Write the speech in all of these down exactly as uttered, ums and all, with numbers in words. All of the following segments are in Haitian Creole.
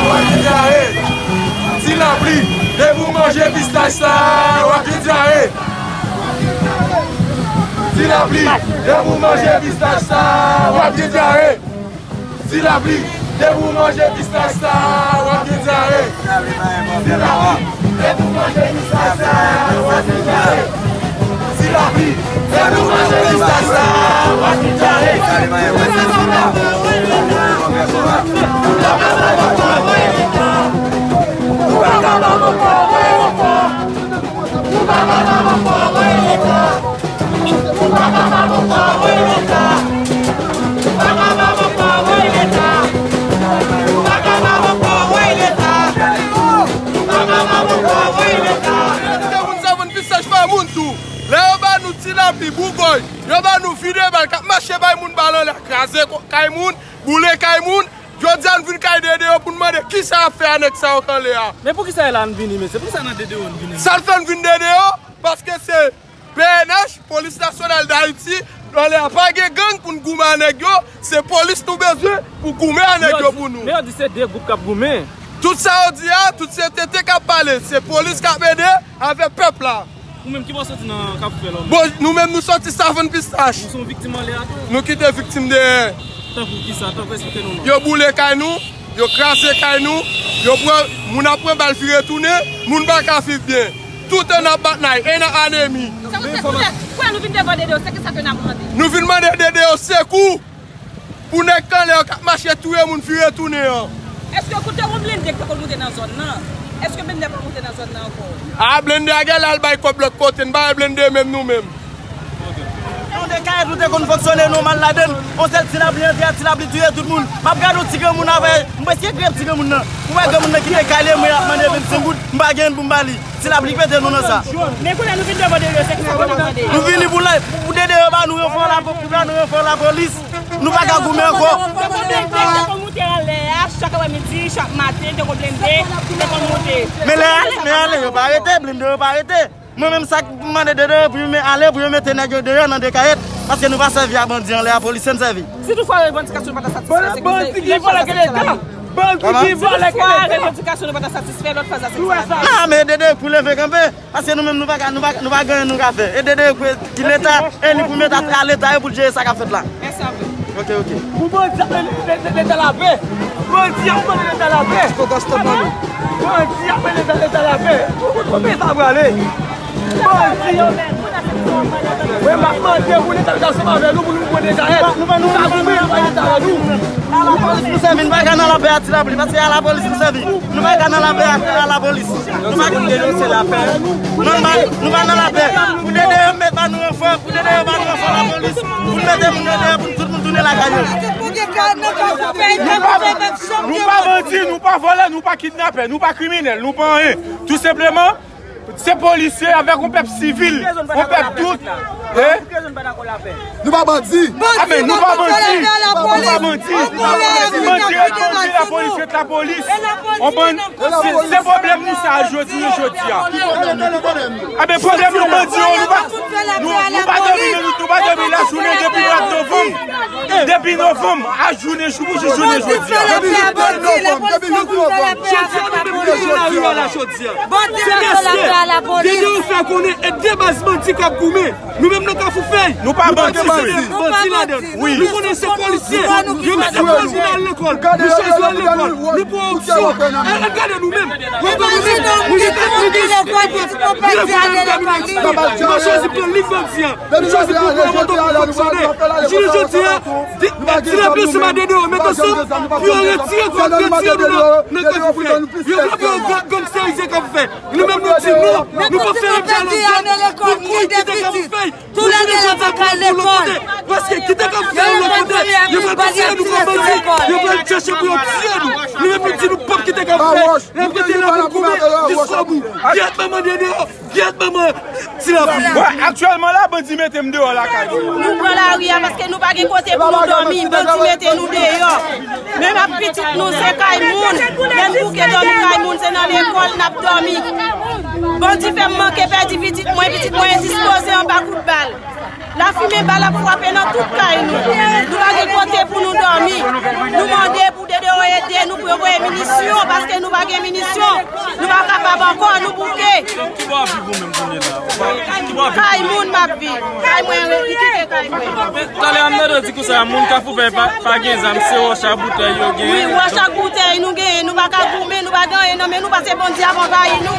W ap gen dyare. Ti Lapli, depi w manje pistach sa, w ap gen dyare. Ti Lapli, depi w manje pistach sa, w ap gen dyare. Ti Lapli, depi w manje pistach sa, w ap gen dyare. Ti Lapli, depi w manje pistach sa, w ap gen dyare. Ti Lapli, depi w manje pistach sa, w ap gen dyare. Kite moun sa vann pistach pa moun tou. Lè yo ba nou Ti Lapli, Bougòy, yo ba nou vide bal k ap mache bay moun bal anlè, kraze ko-, kay moun, boule kay moun. Jodi a n vin kay Dede yo pou n mande kisa y ap fè a nèg sa yo k anlè a. Men poukisa e la n vini, mesye? Poukisa nan Dede yo n vini? Sa n fè n vin Dede yo? Paske se P N H, Polis Nasyonal d Ayiti, anlè a pa gen gang pou n goumen a nèg yo, se polis nou bezwen pou goumen a nèg yo pou nou. Men yo di se de gwoup k ap goumen. Tout sa yo di a, tout se tenten k ap pale, se polis k ap ede avèk pèp la. Ou menm ki bò w soti nan Kafou Fè Lòm? Bon, nou menm nou soti Savann Pistach. Ou se yon viktim anlè a tou? Nou kite viktim dèyè. Tankou kisa? Tankou, eksplike nou non. Yo boule kay nou, yo kraze kay nou, yo pran, moun ap pran bal vire tounen, moun pa ka viv byen. Tout an ap bat nay, e nan anemi. Sa nou fè kounye a? Kounye a nou vin devan Dede yo, se ki sa ke n ap mande? Nou vin mande Dede yo sekou pou nèg kanlè yo k ap mache touye moun vire tounen an. Èske koute yon blende ki te konn moute nan zòn nan? Èske blende a pa moute nan zòn nan ankò? A, blende a genlè al bay kòb lòt kote, n pa wè blende menm nou menm. Yon de kay nou te konn fonksyone nòmal ladann, yon sèl Ti Lapli antre a, Ti Lapli touye tout moun. M ap gade yon ti granmoun avè, m prèske grèp ti granmoun nan. Ou wè granmoun nan kite kay li, mwen ap mande vennsenk goud, m pa gen pou m ba li. Ti Lapli pete nou nan sa. Men kounye a nou vin devan Dede yo, se ki sa ke n ap mande? Nou vini pou la, pou Dede yo ba nou ranfò la, pou ba nou ranfò lapolis. Nou pa ka goumen ankò. Te gon blende ki te konn moute anlè a, chak aprèmidi, chak maten, te gon blende ki te konn moute. Men lè ale, men ale, yo pa rete, blende yo pa rete. Mwen menm sa k mande Dede yo pou yo men ale, pou yo mete nèg yo deyò nan de kayèt, paske nou pa sèvi a bandi anlè a, polisye n sèvi. Si toutfwa revandikasyon nou pa ta satisfè, se ki, ki lòt faz a satisfè la? Bandi ki vòlè, ki leta. Toutfwa revandikasyon nou pa ta satisfè, lòt faz a satisfè. A, men Dede pou leve kanpe, paske nou menm nou pa ka, nou pa, nou pa gen anyen nou ka fè. E Dede pou ki leta, e li pou mete a, a leta yo pou l jere sa k ap fèt la. Mèsi anpil. Ok, ok. Pou bandi ap mennen leta lapè. Bandi ap mennen leta lapè. Bandi ap mennen leta lapè. Ou konn kote sa prale? Bandi. Mwen m ap mande pou leta met ansanm avè nou pou nou pran de kayèt. Nou pa, nou pa, nou pa, nou pa leta avè nou. Alapolis nou sèvi, nou pa ka nan lapè a Ti Lapli, paske alapolis nou sèvi. Nou pa ka nan lapè a, alapolis. Nou pa ka denonse lapè. Nou pa, nou pa nan lapè. Pou Dede yo met ba nou ranfò, pou Dede yo ba nou ranfò lapolis, pou mete moun yo deyò, pou tout moun tounen lakay yo. Nou pa, nou pa bandi, nou pa vòlè, nou pa kidnapè, nou pa kriminèl, nou pa anyen. Tou senpleman, se polisye avèk yon pèp sivil, yon pèp tout. Nou pa bandi. A, men nou pa bandi. Nou pa bandi. Bandi ret bandi, lapolis ret lapolis. On ban-, se, se pwoblèm nou sa a jodi, jodi a. A, men pwoblèm nou bandi yo, nou pa, nou, nou pa dòmi, nou, nou pa dòmi lajounen depi mwa novanm. Depi novanm, a jounen, jou pou jou, jounen jodi a. Depi novanm, depi novanm. Jodi a, nou menm nou nan lari a la jodi a. Se paske Dede yo fè konnen e de baz bandi k ap goumen. Nou menm nan Kafou Fèy, nou pa bandi, se de bandi ladan. Nou konnen se polisye. Yo mete bandi nan lekòl. Nou chwazi al lekòl. Nou pran opsyon. Al, al gade nou menm. Wè, gade nou menm. Nou gentan, nou gentan. Nou pa chwazi pran liy bandi an. Nou chwazi pou pran moto pou fonksyone. Jounen jodi a, de, de, ti lapli ansanm a Dede yo met ansanm pou yo retire, pou yo retire nou nan, nan Kafou Fèy. Yo vle pou yo gang, gangsterize Kafou Fèy. Nou menm nou di non, nou p ap fè yon dyalòg pou kouri kite Kafou Fèy. Pou jounen jodi a pou nou pou lòt kote. Paske kite Kafou Fèy yon lòt kote, yo pral konsidere nou kòm bandi, yo pral chèche pou yo tiye nou. Nou menm nou di nou p ap kite Kafou Fèy, n ap rete la pou n goumen jiskobou. Gyèt manman Dede yo, gyèt manman Ti Lapli. Bon, aktyèlman la, bandi mete m deyò lakay mwen. Nou pran lari a paske nou pa gen kote pou nou dòmi, bandi mete nou deyò. Menm ak pitit nou, se kay moun. Lè n bouke dòmi kay moun, se nan lekòl n ap dòmi. Bandi fè m manke pèdi pitit mwen, pitit mwen endispoze anba kout bal. Lafimen bal ap frape nan tout kay nou. Nou pa gen kote pou nou dòmi. Nou mande pou Dede Ede nou pou yo voye minisyon, paske nou pa gen minisyon. Nou pa kapab ankò, nou bouke. Ki bò w ap viv ou menm kounye la? Ou pa, ki bò w ap viv? Kay moun m ap viv. Kay mwen, li kite kay mwen. Men, talè a m tande w di konsa, moun Kafoufèy pa, pa gen zam, se wòch ak boutèy yo genyen. Wi, wòch ak boutèy nou genyen, nou pa ka goumen, nou pa gen anyen nan men nou, paske bandi ap anvayi nou.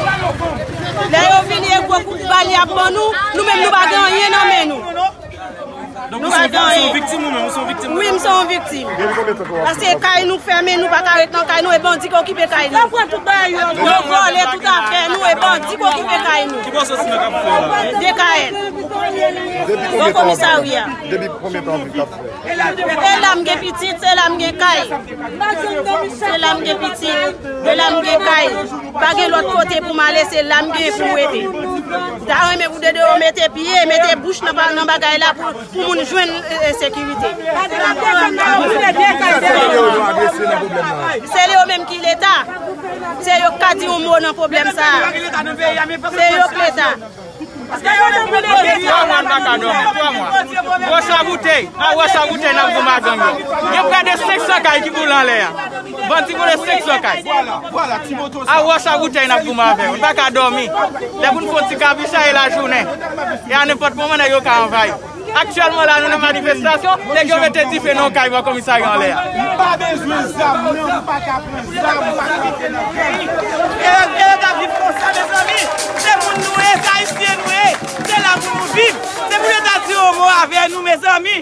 Lè yo vini, e gwo kout bal y ap ban nou, nou menm nou pa gen anyen nan men nou. Donk, ou se yon, ou se yon viktim ou menm, ou se yon viktim? Wi, m se yon viktim. Paske kay nou fèmen, nou pa ka ret nan kay nou, e bandi ki okipe kay nou. Yo vòlè tout afè nou, e bandi ki okipe kay nou. Ki bò w soti nan Kafoufèy la? Dekayèl. Bò komisarya. Depi konbyen tan w ap viv Kafoufèy? E la m gen pitit, se la m gen kay. Se la m gen pitit, e la m gen kay. Pa gen lòt kote pou m ale, se la m gen pou m rete. M ta renmen pou Dede yo mete pye, mete bouch nan pa-, nan bagay la pou, pou moun jwenn, e, e, sekirite. Se yo menm ki Leta. Se yo k ka di yon mo nan pwoblèm sa a. Se yo k Leta. Twa mwa n pa ka dòmi, twa mwa. Wòch ak boutèy, a wòch ak boutèy n ap goumen ak gang yo. Gen prè de senk san kay ki boule anlè a. Bandi boule senk san kay. A wòch ak boutèy n ap goumen avè yo. N pa ka dòmi. Lè pou n fè yon ti kabicha e lajounen. E a nenpòt moman nèg yo ka anvayi. Aktyèlman la, nou nan manifestasyon, nèg yo mete dife nan yon kay bò komisarya anlè a. M pa bezwen zam, non, m pa ka pran zam, m pa ka antre nan gang. E yo, e yo t ap viv konsa, mezanmi. Se moun nou ye, se ayisyen nou ye. Se la pou nou viv. Se pou Leta di yon mo avè nou, mezanmi.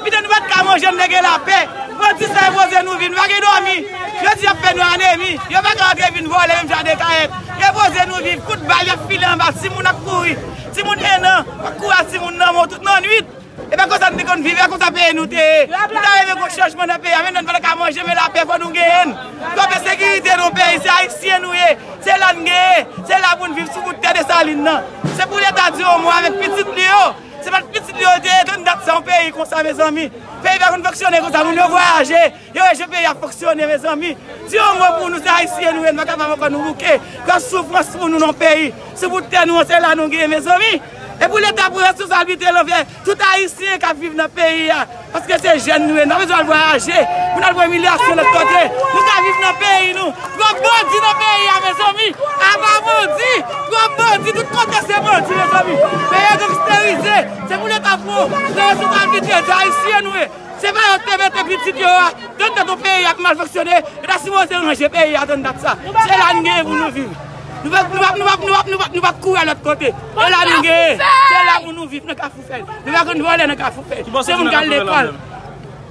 Pito nou pa t ka manje, nou te gen lapè. Bandi sa yo poze nou viv, nou pa gen dòmi. Yo di y ap fè nou anemi. Yo pa ka antre vin vòlè, menm jan Dekayèl. Yo poze nou viv, kout bal, y ap file anba, timoun ap kouri. Timoun en an, ap kouri ak timoun nan men w tout nan nwit. E pa konsa nou te konn viv, e pa konsa peyi nou te ye. Nou ta renmen gon chanjman nan peyi a, men nou pa ka manje, men lapè fò nou genyen l. Fò gen sekirite nan peyi, se ayisyen nou ye. Se la n genyen, se la pou n viv sou bout tè Desalin nan. Se pou Leta di yon mo avèk pitit li yo. Se pa t pitit li yo te ye, tann dat sa yon peyi konsa, mezanmi. Peyi pa konn fonksyone konsa, moun yo vwayaje. Yo rejwe peyi ap fonksyone, mezanmi. Di yon mo pou nou, se ayisyen nou ye, nou pa kapab ankò, nou bouke. Gwo soufrans pou nou nan peyi. Sou bout tè nou an, se la nou genyen, mezanmi. E pou Leta pran responsablite l anvè tout ayisyen k ap viv nan peyi a. Paske se jèn nou ye, nou pa bezwen al vwayaje pou n al pran imilyasyon lòt kote. Nou ka viv nan peyi nou. Twòp bandi nan peyi a, mezanmi. Apa bandi, twòp bandi, tout kote se bandi, mezanmi. Peyi a gangisterize. Se pou Leta pran responsablite l, se ayisyen nou ye. Se pa yo te mete pitit yo a, tann dat yon peyi ap mal fonksyone, yo ta sipoze ranje peyi a tann dat sa. Se la n genyen pou nou viv. Nou pa, nou pa, nou pa, nou pa, nou pa, nou pa kouri al lòt kote. E la nou genyen. Se la pou nou viv nan Kafoufèy. Nou pa konn vòlè nan Kafoufèy. Se moun k al lekòl.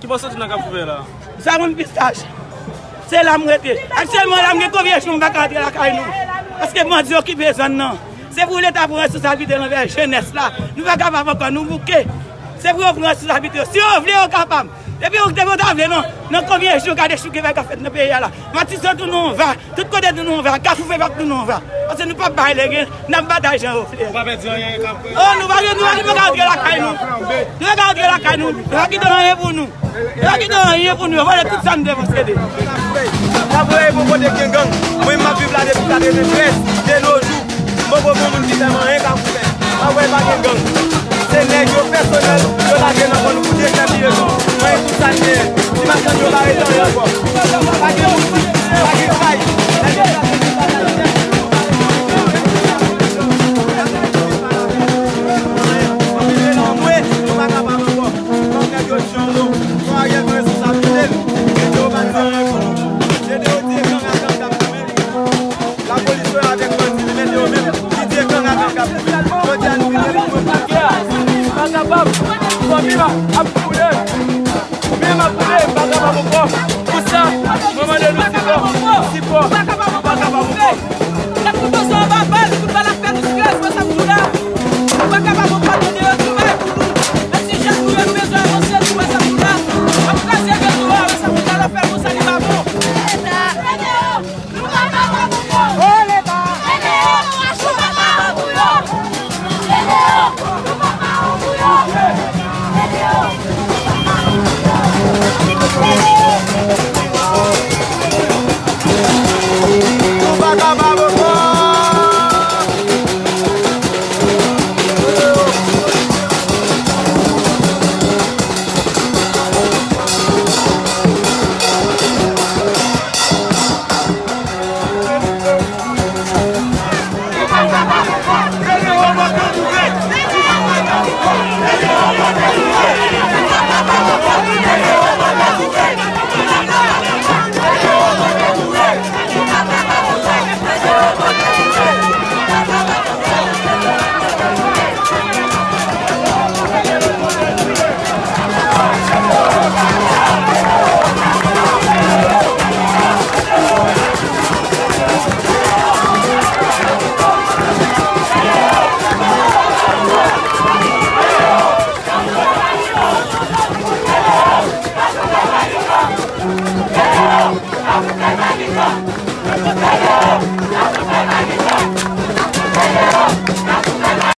Ki bò w soti nan Kafoufèy la? Sa moun pistach. Se la m rete. Aktyèlman la m gen konbyen jou m pa ka antre lakay nou. Paske bandi okipe zòn nan. Se pou Leta pran responsablite l anvè jenès la. Nou pa kapab ankò, nou bouke. Se pou yo pran responsablite yo. Si yo vle, yo kapab. Depi yo, depi yo ta vle, non. Nan konbyen jou yo ka dechouke bagay k ap fèt nan peyi a la? Matisan tounen yon va. Tout kote tounen yon va. Kafoufèy p ap tounen yon va. Paske nou p ap bay lege, n ap batay jan yo vle. Ou pa pèdi anyen, Kafoufèy? Oh, nou pa, nou pa, nou pa ka antre lakay nou. Nou pa ka antre lakay nou. Yo pa kite anyen pou nou. Yo pa kite anyen pou nou. Yo vòlè tout sa nou te posede. Kafoufèy, Kafoufèy, bon kote gen gang. Mwen, m ap viv la depi katreventrèz, de nos jours. M poko konn moun ki fè m anyen Kafoufèy. Kafoufèy pa gen gang. Se nèg yo pèsonèl, yo lage nan kò nou pou dezèbiye nou. Mwen, tout sa n genyen. Ti machann yo pa rete anyen ankò. Pa gen moun, pa gen kay.